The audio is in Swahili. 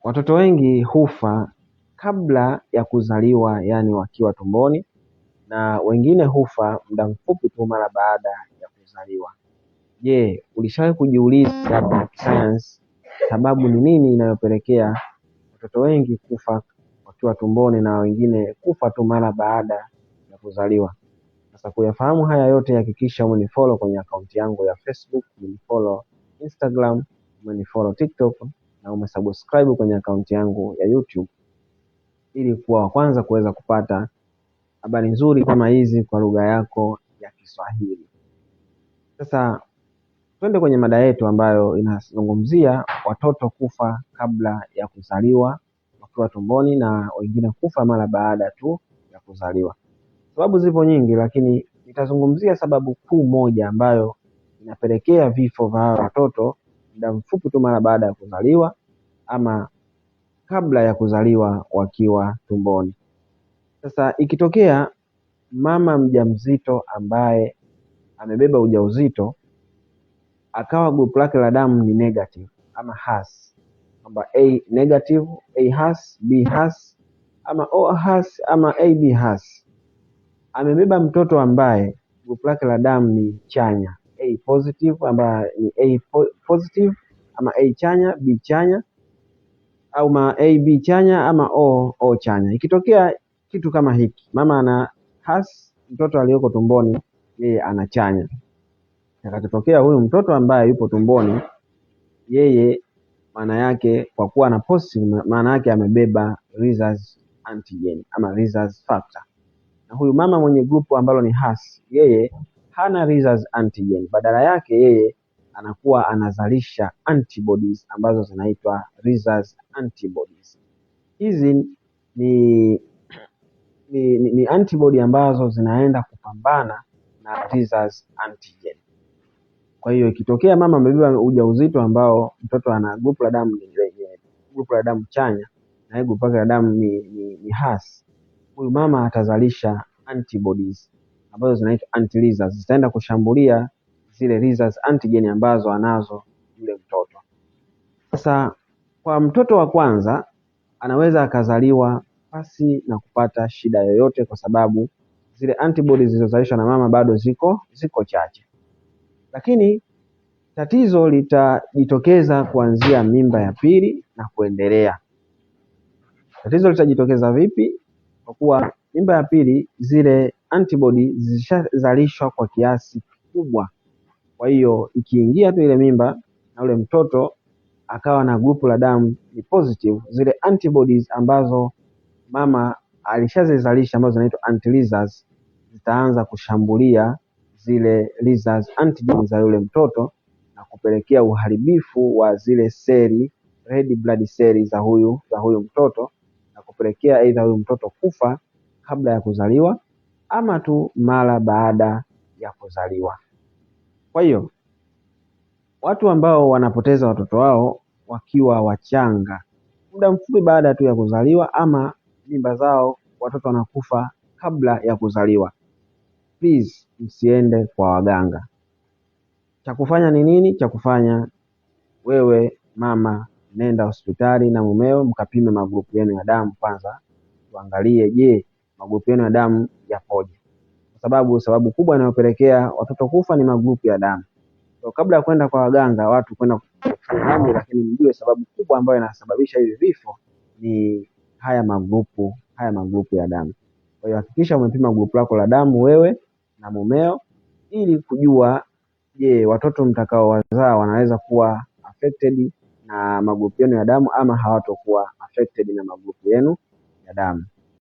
Watoto wengi hufa kabla ya kuzaliwa, yaani wakiwa tumboni, na wengine hufa muda mfupi tu mara baada ya kuzaliwa. Je, ulishawahi kujiuliza labda kisayansi sababu ni nini inayopelekea watoto wengi kufa wakiwa tumboni na wengine kufa tu mara baada ya kuzaliwa? Sasa kuyafahamu haya yote, hakikisha umenifollow kwenye akaunti yangu ya Facebook, umenifollow Instagram, umenifollow TikTok na umesubscribe kwenye akaunti yangu ya YouTube ili kuwa wa kwanza kuweza kupata habari nzuri kama hizi kwa lugha yako ya Kiswahili. Sasa twende kwenye mada yetu ambayo inazungumzia watoto kufa kabla ya kuzaliwa wakiwa tumboni na wengine kufa mara baada tu ya kuzaliwa. Sababu zipo nyingi, lakini nitazungumzia sababu kuu moja ambayo inapelekea vifo vya watoto muda mfupi tu mara baada ya kuzaliwa ama kabla ya kuzaliwa wakiwa tumboni. Sasa ikitokea mama mjamzito ambaye amebeba ujauzito akawa grupu lake la damu ni negative ama hasi, kwamba A negative, A hasi, B hasi ama O hasi ama AB hasi, amebeba mtoto ambaye grupu lake la damu ni chanya, A positive, ambaye ni A positive ama A chanya, B chanya au ma AB chanya ama O O chanya. Ikitokea kitu kama hiki, mama ana hasi, mtoto aliyoko tumboni yeye ana chanya. Atakachotokea huyu mtoto ambaye yupo tumboni, yeye maana yake kwa kuwa ana positive, maana yake amebeba rhesus antigen ama rhesus factor. Na huyu mama mwenye grupu ambalo ni hasi, yeye hana rhesus antigen, badala yake yeye anakuwa anazalisha antibodies ambazo zinaitwa rhesus antibodies. Hizi ni antibody ambazo zinaenda kupambana na rhesus antigen. Kwa hiyo ikitokea mama amebeba ujauzito ambao mtoto ana grupu la damu lenye grupu la damu chanya na grupu lake la damu ni hasi, huyu mama atazalisha antibodies ambazo zinaitwa anti-rhesus, zitaenda kushambulia zile rhesus antigen ambazo anazo yule mtoto. Sasa kwa mtoto wa kwanza anaweza akazaliwa pasi na kupata shida yoyote, kwa sababu zile antibodies zilizozalishwa na mama bado ziko chache, lakini tatizo litajitokeza kuanzia mimba ya pili na kuendelea. Tatizo litajitokeza vipi? Kwa kuwa mimba ya pili zile antibody zilishazalishwa kwa kiasi kikubwa, kwa hiyo ikiingia tu ile mimba na ule mtoto akawa na grupu la damu ni positive, zile antibodies ambazo mama alishazizalisha ambazo zinaitwa anti-rhesus zitaanza kushambulia zile rhesus antigen za yule mtoto na kupelekea uharibifu wa zile seli red blood cell za huyu mtoto na kupelekea aidha huyu mtoto kufa kabla ya kuzaliwa ama tu mara baada ya kuzaliwa. Kwa hiyo watu ambao wanapoteza watoto wao wakiwa wachanga, muda mfupi baada tu ya kuzaliwa, ama mimba zao watoto wanakufa kabla ya kuzaliwa, please msiende kwa waganga. Cha kufanya ni nini? Cha kufanya wewe mama, nenda hospitali na mumeo mkapime magrupu yenu ya damu kwanza, tuangalie, je, magrupu yenu ya damu yapoje? Kwa sababu kubwa inayopelekea watoto kufa ni magrupu ya damu. So, kabla ya kwenda kwa waganga watu kwenda kufahamu, lakini mjue sababu kubwa ambayo inasababisha hivi vifo ni haya magrupu ya damu. Kwa hiyo hakikisha umepima grupu lako la damu wewe na mumeo, ili kujua je, watoto mtakaowazaa wanaweza kuwa affected na magrupu yenu ya damu ama hawatokuwa affected na magrupu yenu ya damu.